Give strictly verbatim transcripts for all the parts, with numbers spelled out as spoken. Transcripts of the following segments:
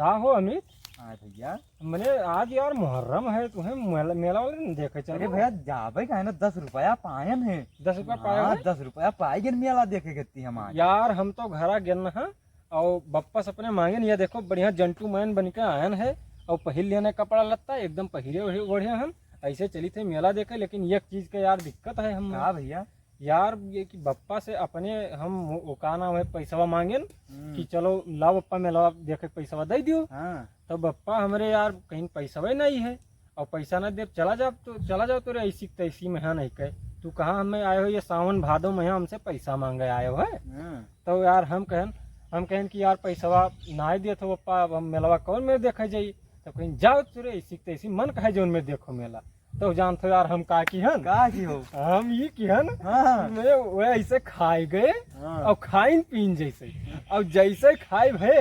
का हो अमित? हाँ भैया। मने आज यार मुहर्रम है, तुहें मेला, मेला वाला नहीं देखे चलो? अरे भैया, जाबे का है ना, दस रुपया पायन है। दस रुपया पाए हाँ, है? दस रुपया पाए गन मेला देखे गत्ती हम आज। यार हम तो घरा गेन हा, और बप्पा से अपने मांगेन, या देखो बढ़िया gentleman बन के आयन है, और पहिर लेने कपड़ा लत्ता एकदम पहिरे ओढ़े, ओढ़े हन, ऐसे चली थे मेला देखे। लेकिन एक चीज के यार दिक्कत है हम का भैया? यार, ये कि बप्पा से अपने हम वो, का नाम है, पैसवा मांगेन हम्म। कि चलो लाओ बप्पा, मेलवा देखे के पैसवा दे दियो। हाँ। तो बप्पा हमरे यार कहीं पैसवा ही नहीं है, और पैसा ना दे, चला जाओ तो चला जाओ, तोरे ऐसी तैसी में है नहीं कहे, तू कहाँ हमें आए हो ये सावन भादो में हमसे पैसा मांगे आए हो है? हाँ। तो यार हम कहन हम कहन कि यार पैसवा ना देत हो बप्पा, अब हम मेलवा कौन में देखे जाई? तो कहीं जाओ तोरे ऐसी तैसी मन कहे जौन में देखो मेला। तो जानत हो यार हम का किहन? का किहो? हम ई किहन हाँ। कि मैं वह ऐसे खाए गए हाँ। और खाइन पीन जैसे, और जैसे खाए भे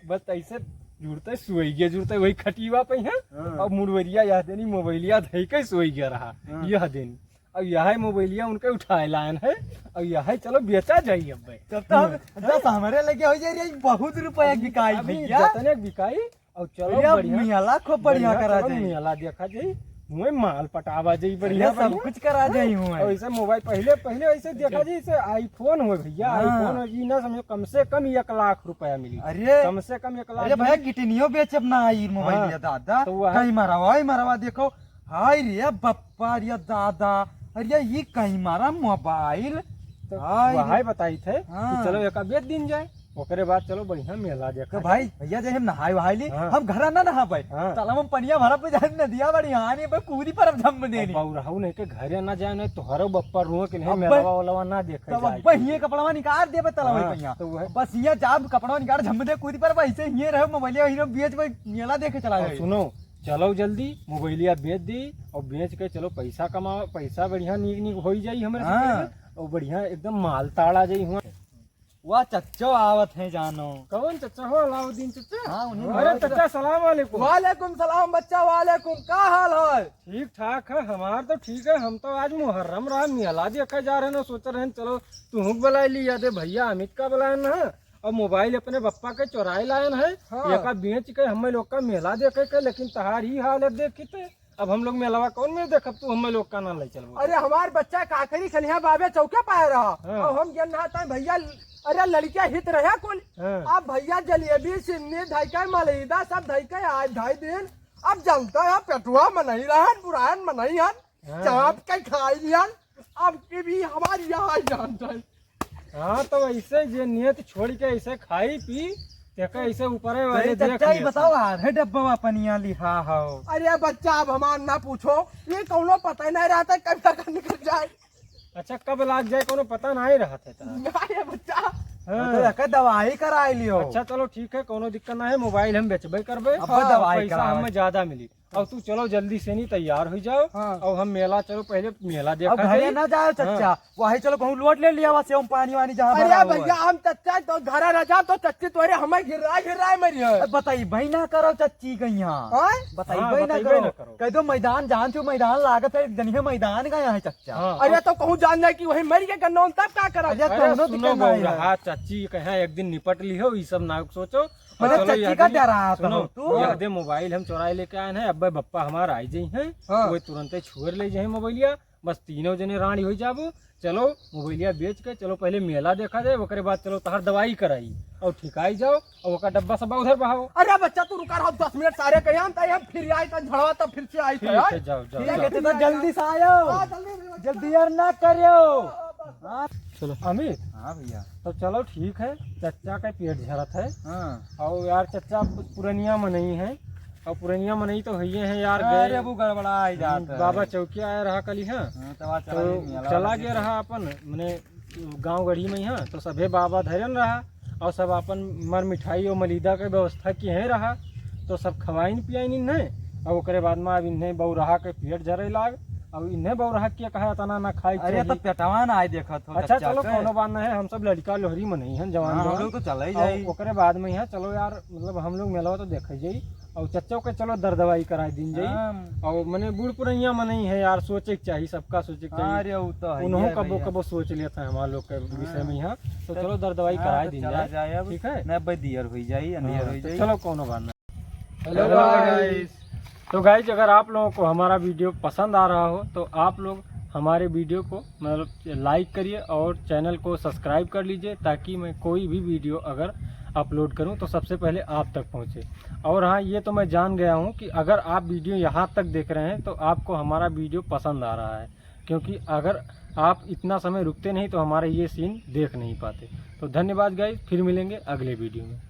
बस ऐसे जुड़ते सोई गए, जुड़ते वही खटिया पे हैं हाँ। और मुड़वरिया यह देनी मोबाइलिया धई के सोई गया रहा हाँ। यह दिन। अब यह मोबाइलिया उनके उठाए लायन है, अब यह चलो बेचा जाई अब। तब तो हम, हाँ। दस हमरे लगे हो जाए रे, बहुत रुपया बिकाई अभी भैया। जतने बिकाई, और चलो भैया, बढ़िया, मेला खूब बढ़िया बढ़िया करा चलो जाई। मेला देखा जाई, हुए माल पटावा जाई, बढ़िया, अरे, सब बढ़िया। कुछ करा जाई हुए। और ऐसे मोबाइल पहिले, पहिले ऐसे देखा जाई, इसे iPhone हुए भैया, हाँ। iPhone हुए, ई ना समझो, कम से कम एक लाख रुपया मिली। अरे, कम से कम एक लाख अरे भैया, मिली। किडनियो बेचब ना आई मोबाइल हाँ। या दादा। तो वह कहीं मरवा, मरवा देखो, हाय रे बप्पा रे दादा, अरे ई कहीं मारा मोबाइल। तो हाय वहाई रे। बताई थे कि हाँ। चलो एका बेच दिन जाए, ओकरे बाद चलो बढ़िया मेला देखा तो जाए। भाई, भैया जे हम नहाए वहाए ली, हाँ। हम घरा ना नहा पाए। हाँ। तालाब में पनिया भरा पे जाए, नदिया बड़ी हानि पे कूदी पर अब झम दे अब नहीं। बौरहू नहीं के घरे ना जाए, नहीं तोहरो बप्पा रुआ के नहीं अब मेलवा ओलवा ना देखे तब जाए। अब ये कपड़वा निकाल देबे तालाब में हाँ, भैया। तो वह बस ये जाब कपड़वा निकाल झम दे कूदी पर वैसे ही रहे मोबाइल वही बेच भाई मेला देखे चला और जाए। सुनो, चलो जल्दी मोबाइलिया बेच दी और बेच के चलो पैसा कमाओ, पैसा बढ़िया नीक नीक होई जाई हमरे हाँ। सबके, और बढ़िया एकदम माल ताड़ा जाई हुआ। वाह चच्चो आवत है जानो। कौन चच्चा हो? अलाउद्दीन चच्चा? हाँ, उन्हीं अरे चच्चा, सलाम वालेकुम। वालेकुम सलाम बच्चा, वालेकुम। का हाल है? ठीक ठाक है, हमार तो ठीक है। हम तो आज मुहर्रम रहा, मेला देखे जा रहे हैं, सोच रहे हैं चलो तुहूँ बुलाई लिया दे भैया, अमित का बुलाए ना। और मोबाइल अपने बप्पा के चोराए लायन है, हाँ। एका बेच के हमें लोग का मेला देखे के, लेकिन तहार ही हालत देखी ते। अब हम लोग मेलवा कौन में देखब, तू हमें लोग का ना ले चलबो। अरे हमार बच्चा का करी खलिया बाबे चौके पाए रहा। हाँ। और हम गेन रहा था भैया, अरे लड़किया हित रहे कुल। हाँ। अब भैया जलेबी, सिन्नी, धई के मलीदा सब धई के आज ढाई दिन। अब जनता है पेटुआ मनई रहन, पुरान मनई हन, हाँ। चाप के खाई लियन। अब की भी हमारी यहाँ जान जाए। हाँ, तो ऐसे जे नियत छोड़ के ऐसे खाई पी, तेका ऐसे ऊपरे वाले तो देख चच्चा, ई लिया बताओ, था। आधे डब्बा पनिया लिहा हो। अरे बच्चा, अब हमार ना पूछो, ये कौनो पता ही नहीं रहता कब तक निकल जाए। अच्छा, कब लाग जाए, कोनो पता नहीं रहत है तोरा। नहीं रे बच्चा। हाँ। तो एकर दवाई कराई लियो। अच्छा, चलो ठीक है, कोनो दिक्कत ना है, मोबाइल हम बेचबे करबे। अब हाँ, दवाई पैसा करावे। हमें ज्यादा मिली। अब तू चलो जल्दी से नहीं तैयार हो जाओ हाँ। और हम मेला चलो पहले मेला अब देखा घरे जाई। ना जाओ चच्चा, हाँ। वही चलो कहूँ लोट ले लिया बस हम पानी वानी जहाँ अरे भरा हुआ है। भैया, हम चच्चा तो घरे ना जाओ तो चच्ची तोरे हमें घिर्रा घिर्रा मरी है। अब बताई भाई ना करो चच्ची कहीं यहाँ। हाँ? बताई हाँ, भाई ना बताई भाई करो। ना करो। कह दो मैदान जान छो, मैदान लागत है, एक दिन है मैदान का यहाँ है चच्चा। हाँ। अरे तो कहूँ जान जाए कि वही मर के गन्ना तब का करा? अरे अरे कौनो सुनो दिक्कत नहीं है। बौरहा, चच्ची कहे एक दिन निपट लिहो, ई सब ना सोचो। अरे चलो, चच्ची यह का दे, डरा सुनो, हो तू? यह दे मोबाइल हम चोराए लेके आए हैं, अब्बे बप्पा हमार आई जाई हैं, हाँ। वो तुरंते छुअर ले जाए मोबाइलिया, बस तीनों जने रानी हो जाबो। चलो मोबाइलिया बेच के चलो पहले मेला देखा जाए, ओकरे बाद चलो तहार दवाई कराई और ठिकाई जाओ और ओका डब्बा सब उधर बहाओ। अरे बच्चा तू रुका रहो दस मिनट सारे कहीं हम ताई हम फिर आई तो झड़वा तो फिर से आई ठीक तो है, यार। जाओ, जाओ, ठीक जाओ। है, तो जल्दी से आयो। हाँ, जल्दी, जल्दी। जल्दी यार ना करियो। हाँ। चलो। अमित। हाँ भैया। तो चलो ठीक है, चच्चा के पेट झरत है। हाँ। और यार चच्चा पुरनिया मनई है, और पुरनिया मनई तो हइये है यार, अरे गए वो गड़बड़ा ही जात है। बाबा चौकी आया रहा कल यहाँ। हाँ, तो वहाँ चला तो गया, मेला चला वाला गया देखे। रहा अपन, मने गाँव गढ़ी में यहाँ, तो सभे बाबा धरन रहा और सब अपन मर मिठाई और मलीदा के व्यवस्था किहे रहा, तो सब खवाइन पियाइन इन्हें। और ओकरे बाद में अब इन्हें बौरहा के पेट झरे लाग, अब इन्हें बौरहा के कहा इतना ना खाई अरे चाहिए। तो पेटवा ना आए देखत हो अच्छा चच्चा चलो के। कोनो बात ना है, हम सब लड़का लोहरी मनई हैं, जवान हाँ, हम जवान। लोग तो चला ही और जाई। ओकरे बाद में यहाँ चलो यार, मतलब हम लोग मेलवा तो देखे जाई और चच्चो के चलो दर दवाई कराई दिन जाई। हाँ। और मने बूढ़ पुरैया मनई है यार, सोचे के चाहिए, सबका सोचे के चाहिए। अरे वो तो है उन्हों ही है कबो भैया। कबो सोच लिया था हमारे लोग के विषय हाँ। में यहाँ, तो तो चलो दर दवाई हाँ, कराई तो दिन चला जाए। जाए अब। ठीक है? ना भाई दियर हो जाई, अंधियर हाँ, हो तो जाई। चलो कोनो बात ना। Hello guys। तो गाइज, अगर आप लोगों को हमारा वीडियो पसंद आ रहा हो तो आप लोग हमारे वीडियो को मतलब लाइक करिए और चैनल को सब्सक्राइब कर लीजिए, ताकि मैं कोई भी वीडियो अगर अपलोड करूं तो सबसे पहले आप तक पहुंचे। और हाँ, ये तो मैं जान गया हूं कि अगर आप वीडियो यहाँ तक देख रहे हैं तो आपको हमारा वीडियो पसंद आ रहा है, क्योंकि अगर आप इतना समय रुकते नहीं तो हमारे ये सीन देख नहीं पाते। तो धन्यवाद गाइज, फिर मिलेंगे अगले वीडियो में।